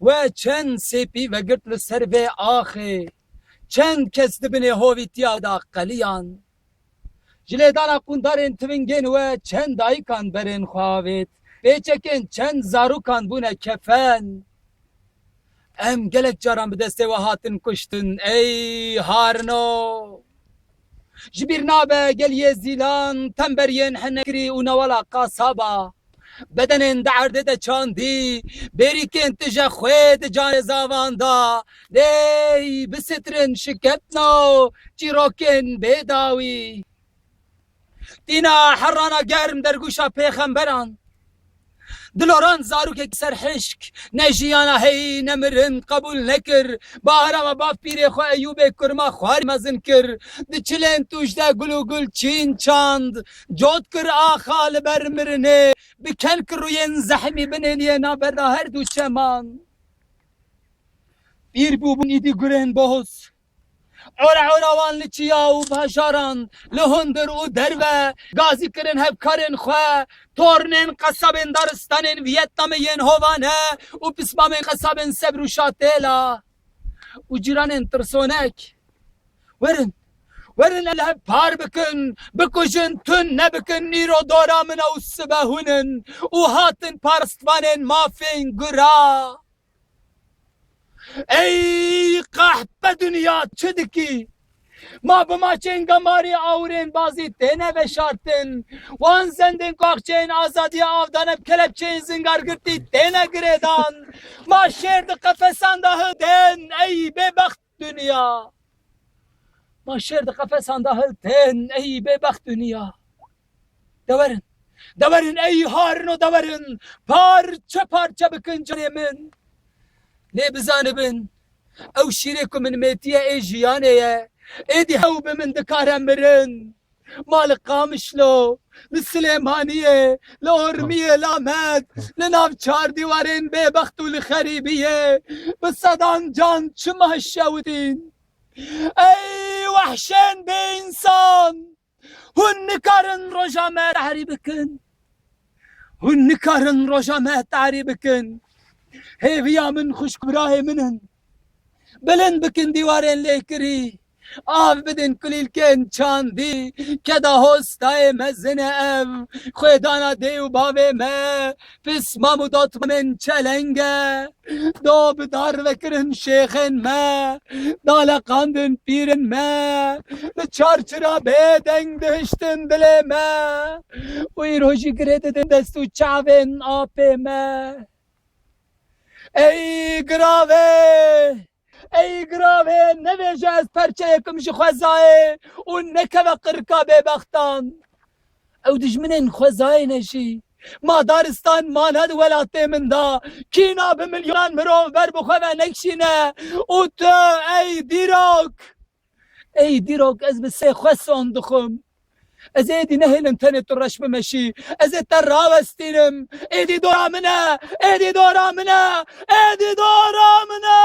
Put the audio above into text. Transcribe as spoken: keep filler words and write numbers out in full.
We çend sêpî vegirt li ser vê axê, çend kes di binê hovîtiya da qeliyan. Ji lêdana qûndarên tivingên we çend dayikan berên xwe avêt, pêçekên çend zarokan bûne kefen. Em gelek caran bi destê we hatin kuştin, ey harino! Ji bîr nabe gel yê zîlan, temberiyên henekirî û newala qasaba. Bedenên di erdê de çandî, bêrîkên tije xwê di canê zavan da. Dey, bisitin şiketna û çîrokên bêdawî. Tîna herrana germ dergûşa pêxemberan. Diloran zarokek serhişk, ne jiyana heyî ne mirin qebûl nekir. Bahara me bav pîrê xwe Eyûbê kurma xwarî mezin kir. Di çilên tûj de gul û gul çîn çand. Cot kir axa li ber mirinê. Bi kel kir rûyên zehmî binêliyê navberda her du çeman. Pîr bûbûn îdî gurên boz. Ora ora wan li çiya û bajaran, li hundir û derve, gazî kirin hevkarên xwe, tornên qesabên daristanên Viyetnamê yên hovane û pismamên qesabên sebr û şatêla û cîranên tirsonek. Werin, werin em li hev par bikin, bikujin, tun nebikin, nîro dora min e û sibe hûn in û hatin parastvanên mafên gura. Ey qehpe dinya çi dikî? Ma bi maçên gemarî awirên bazî têne veşartin. Wan zendên ku axçeyên azadiya avdane bi kelepçeyên zingargirtî têne girêdan. Ma şêr di qefesan de hildên, ey bêbext dinya. Ma şêr di qefesan de hildên, ey bêbext dinya. Dewerin. Dewerin ey harino dewerin. Parçe parçe bikin canê min. Lê bizanibin, ew şîrê ku min mêtiye ê jiyanê ye. Êdî hew bi min dikare mirin. Ma li Qamişlo, li Silêmaniyê, li Ormiyê, li Amed, li nav çar dîwarên bêbext û li xerîbiyê, bi sedan can çima şewitîn. Ey wehşên bêînsan! Hûn nikarin roja me tehrî bikin. Hûn nikarin roja me tehrî bikin. Hêviya min xwişk birayê min in. Bilind bikin dîwarên lêkirî. Av bidin kulîlkên çandî. Keda hostayê mezin e ev. Xwêdana dê û bavê me. Pismam û dotmamên çeleng e. Do bi dar vekirin şêxên me, daleqandin pîrin me, li çarçira bêdeng dihiştin dilê me û îro jî girê didin dest û çavên apê me. Ey giravê, ey giravê, nevêje ez perçeyekim ji xwezayê û nekeve qirka bêbextan. Ew dijminên xwezayê ne jî. Ma daristan mane di welatê min de. Kîna bi milyonan mirov ber bi xwe ve nekişîne. Û tu ey dîrok, ey dîrok ez bi sê xwe son dixwim. Ez êdî nehêlim tenê tu reş bimeşî. Ez ê te rawestînim. Êdî dora min e. Êdî dora min e. Êdî dora min e.